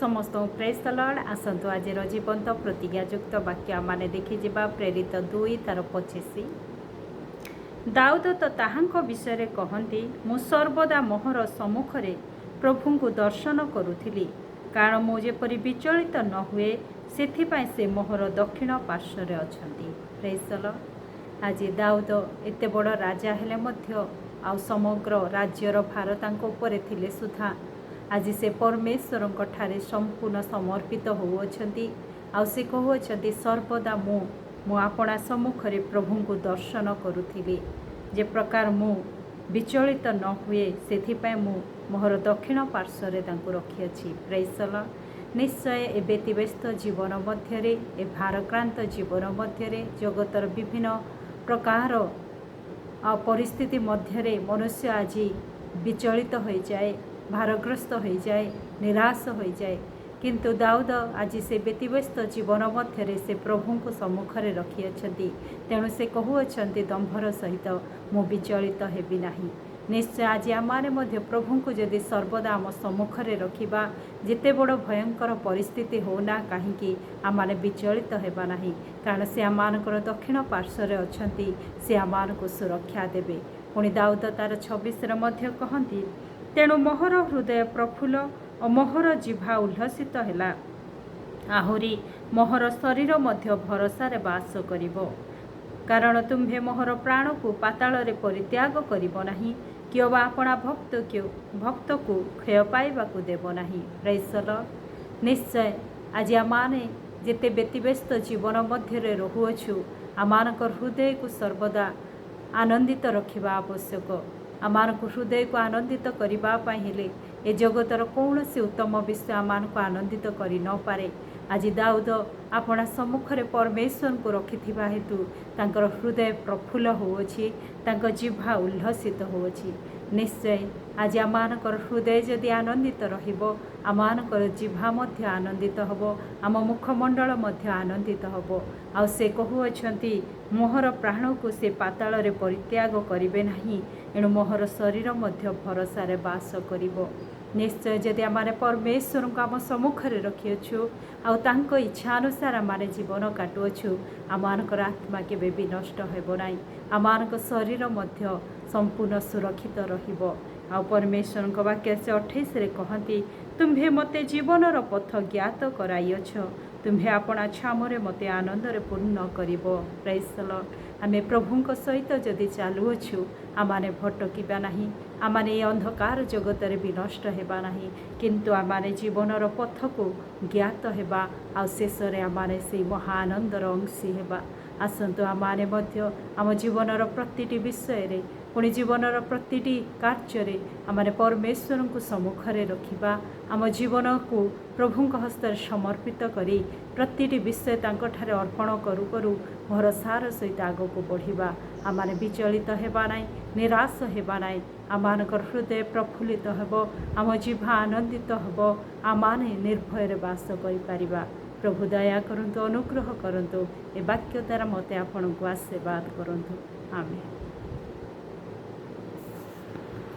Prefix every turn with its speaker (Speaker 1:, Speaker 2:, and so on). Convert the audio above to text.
Speaker 1: ସମସ୍ତଙ୍କୁ ପ୍ରେଜ୍ ଦ ଲର୍ଡ଼। ଆସନ୍ତୁ, ଆଜିର ଜୀବନ୍ତ ପ୍ରତିଜ୍ଞାଯୁକ୍ତ ବାକ୍ୟ ଆମମାନେ ଦେଖିଯିବା ପ୍ରେରିତ 2 ତାର 25। ଦାଉଦ ତ ତାହାଙ୍କ ବିଷୟରେ କହନ୍ତି, "ମୁଁ ସର୍ବଦା ମୋହର ସମ୍ମୁଖରେ ପ୍ରଭୁଙ୍କୁ ଦର୍ଶନ କରୁଥିଲି, କାରଣ ମୁଁ ଯେପରି ବିଚଳିତ ନ ହୁଏ, ସେଥିପାଇଁ ସେ ମୋହର ଦକ୍ଷିଣ ପାର୍ଶ୍ୱରେ ଅଛନ୍ତି।" ପ୍ରେଜ୍ ଦ ଲର୍ଡ଼। ଆଜି ଦାଉଦ ଏତେ ବଡ଼ ରାଜା ହେଲେ ମଧ୍ୟ ଆଉ ସମଗ୍ର ରାଜ୍ୟର ଭାର ତାଙ୍କ ଉପରେ ଥିଲେ ସୁଦ୍ଧା ଆଜି ସେ ପରମେଶ୍ୱରଙ୍କ ଠାରେ ସମ୍ପୂର୍ଣ୍ଣ ସମର୍ପିତ ହେଉଅଛନ୍ତି। ଆଉ ସେ କହୁଅଛନ୍ତି, ସର୍ବଦା ମୁଁ ମୁଁ ଆପଣା ସମ୍ମୁଖରେ ପ୍ରଭୁଙ୍କୁ ଦର୍ଶନ କରୁଥିଲି। ଯେ ପ୍ରକାର ମୁଁ ବିଚଳିତ ନ ହୁଏ, ସେଥିପାଇଁ ମୁଁ ମୋହର ଦକ୍ଷିଣ ପାର୍ଶ୍ୱରେ ତାଙ୍କୁ ରଖିଅଛି। ପ୍ରେଜ୍। ନିଶ୍ଚୟ ଏ ବ୍ୟତିବ୍ୟସ୍ତ ଜୀବନ ମଧ୍ୟରେ, ଏ ଭାରକ୍ରାନ୍ତ ଜୀବନ ମଧ୍ୟରେ, ଜଗତର ବିଭିନ୍ନ ପ୍ରକାର ଆଉ ପରିସ୍ଥିତି ମଧ୍ୟରେ ମନୁଷ୍ୟ ଆଜି ବିଚଳିତ ହୋଇଯାଏ, ଭାରଗ୍ରସ୍ତ ହୋଇଯାଏ, ନିରାଶ ହୋଇଯାଏ। କିନ୍ତୁ ଦାଉଦ ଆଜି ସେ ବ୍ୟତିବ୍ୟସ୍ତ ଜୀବନ ମଧ୍ୟରେ ସେ ପ୍ରଭୁଙ୍କୁ ସମ୍ମୁଖରେ ରଖିଅଛନ୍ତି। ତେଣୁ ସେ କହୁଅଛନ୍ତି ଦମ୍ଭର ସହିତ, ମୁଁ ବିଚଳିତ ହେବି ନାହିଁ। ନିଶ୍ଚୟ ଆଜି ଆମମାନେ ମଧ୍ୟ ପ୍ରଭୁଙ୍କୁ ଯଦି ସର୍ବଦା ଆମ ସମ୍ମୁଖରେ ରଖିବା, ଯେତେ ବଡ଼ ଭୟଙ୍କର ପରିସ୍ଥିତି ହେଉନା କାହିଁକି, ଆମମାନେ ବିଚଳିତ ହେବା ନାହିଁ। କାରଣ ସେ ଆମମାନଙ୍କର ଦକ୍ଷିଣ ପାର୍ଶ୍ୱରେ ଅଛନ୍ତି, ସେ ଆମମାନଙ୍କୁ ସୁରକ୍ଷା ଦେବେ। ପୁଣି ଦାଉଦ ତାର 26ରେ ମଧ୍ୟ କହନ୍ତି, ତେଣୁ ମୋହର ହୃଦୟ ପ୍ରଫୁଲ୍ଲ ଓ ମୋହର ଜିଭା ଉଲ୍ଲସିତ ହେଲା, ଆହୁରି ମୋହର ଶରୀର ମଧ୍ୟ ଭରସାରେ ବାସ କରିବ। କାରଣ ତୁମ୍ଭେ ମୋହର ପ୍ରାଣକୁ ପାତାଳରେ ପରିତ୍ୟାଗ କରିବ ନାହିଁ, କିଅବା ଆପଣା ଭକ୍ତକୁ କ୍ଷୟ ପାଇବାକୁ ଦେବ ନାହିଁ। ପ୍ରେଜ୍। ନିଶ୍ଚୟ ଆଜି ଆମମାନେ ଯେତେ ବ୍ୟତିବ୍ୟସ୍ତ ଜୀବନ ମଧ୍ୟରେ ରହୁଅଛୁ, ଆମମାନଙ୍କ ହୃଦୟକୁ ସର୍ବଦା ଆନନ୍ଦିତ ରଖିବା ଆବଶ୍ୟକ। ଆମମାନଙ୍କୁ ହୃଦୟକୁ ଆନନ୍ଦିତ କରିବା ପାଇଁ ହେଲେ ଏ ଜଗତର କୌଣସି ଉତ୍ତମ ବିଷୟ ଆମମାନଙ୍କୁ ଆନନ୍ଦିତ କରି ନପାରେ। ଆଜି ଦାଉଦ ଆପଣା ସମ୍ମୁଖରେ ପରମେଶ୍ୱରଙ୍କୁ ରଖିଥିବା ହେତୁ ତାଙ୍କର ହୃଦୟ ପ୍ରଫୁଲ୍ଲ ହେଉଅଛି, ତାଙ୍କ ଜିଭା ଉଲ୍ଲସିତ ହେଉଅଛି। ନିଶ୍ଚୟ ଆଜି ଆମମାନଙ୍କର ହୃଦୟ ଯଦି ଆନନ୍ଦିତ ରହିବ, ଆମମାନଙ୍କର ଜିଭା ମଧ୍ୟ ଆନନ୍ଦିତ ହେବ, ଆମ ମୁଖମଣ୍ଡଳ ମଧ୍ୟ ଆନନ୍ଦିତ ହେବ। ଆଉ ସେ କହୁଅଛନ୍ତି, ମୋହର ପ୍ରାଣକୁ ସେ ପାତାଳରେ ପରିତ୍ୟାଗ କରିବେ ନାହିଁ, ଏଣୁ ମୋହର ଶରୀର ମଧ୍ୟ ଭରସାରେ ବାସ କରିବ। ନିଶ୍ଚୟ ଯଦି ଆମମାନେ ପରମେଶ୍ୱରଙ୍କୁ ଆମ ସମ୍ମୁଖରେ ରଖିଅଛୁ ଆଉ ତାଙ୍କ ଇଚ୍ଛା ଅନୁସାରେ ଆମମାନେ ଜୀବନ କାଟୁଅଛୁ, ଆମମାନଙ୍କର ଆତ୍ମା କେବେ ବି ନଷ୍ଟ ହେବ ନାହିଁ। ଆମମାନଙ୍କ ଶରୀର ମଧ୍ୟ ସମ୍ପୂର୍ଣ୍ଣ ସୁରକ୍ଷିତ ରହିବ। ଆଉ ପରମେଶ୍ୱରଙ୍କ ବାକ୍ୟ ସେ 28ରେ କହନ୍ତି, ତୁମ୍ଭେ ମୋତେ ଜୀବନର ପଥ ଜ୍ଞାତ କରାଇଅଛ, ତୁମ୍ଭେ ଆପଣା ଛାମରେ ମୋତେ ଆନନ୍ଦରେ ପୂର୍ଣ୍ଣ କରିବ। ପ୍ରେଜ୍। ଆମେ ପ୍ରଭୁଙ୍କ ସହିତ ଯଦି ଚାଲୁଅଛୁ, ଆମମାନେ ଭଟକିବା ନାହିଁ, ଆମମାନେ ଏ ଅନ୍ଧକାର ଜଗତରେ ବିନଷ୍ଟ ହେବା ନାହିଁ, କିନ୍ତୁ ଆମମାନେ ଜୀବନର ପଥକୁ ଜ୍ଞାତ ହେବା ଆଉ ଶେଷରେ ଆମମାନେ ସେଇ ମହା ଆନନ୍ଦର ଅଂଶୀ ହେବା। ଆସନ୍ତୁ, ଆମମାନେ ମଧ୍ୟ ଆମ ଜୀବନର ପ୍ରତିଟି ବିଷୟରେ, ପୁଣି ଜୀବନର ପ୍ରତିଟି କାର୍ଯ୍ୟରେ ଆମମାନେ ପରମେଶ୍ୱରଙ୍କୁ ସମ୍ମୁଖରେ ରଖିବା। ଆମ ଜୀବନକୁ ପ୍ରଭୁଙ୍କ ହସ୍ତରେ ସମର୍ପିତ କରି ପ୍ରତିଟି ବିଷୟ ତାଙ୍କଠାରେ ଅର୍ପଣ କରୁ କରୁ ଭରସାର ସହିତ ଆଗକୁ ବଢ଼ିବା। ଆମମାନେ ବିଚଳିତ ହେବା ନାହିଁ, ନିରାଶ ହେବା ନାହିଁ। ଆମମାନଙ୍କର ହୃଦୟ ପ୍ରଫୁଲ୍ଲିତ ହେବ, ଆମ ଜିଭା ଆନନ୍ଦିତ ହେବ, ଆମମାନେ ନିର୍ଭୟରେ ବାସ କରିପାରିବା। ପ୍ରଭୁ ଦୟା କରନ୍ତୁ, ଅନୁଗ୍ରହ କରନ୍ତୁ, ଏ ବାକ୍ୟ ଦ୍ୱାରା ମୋତେ ଆପଣଙ୍କୁ ଆଶୀର୍ବାଦ କରନ୍ତୁ। ଆମେନ୍।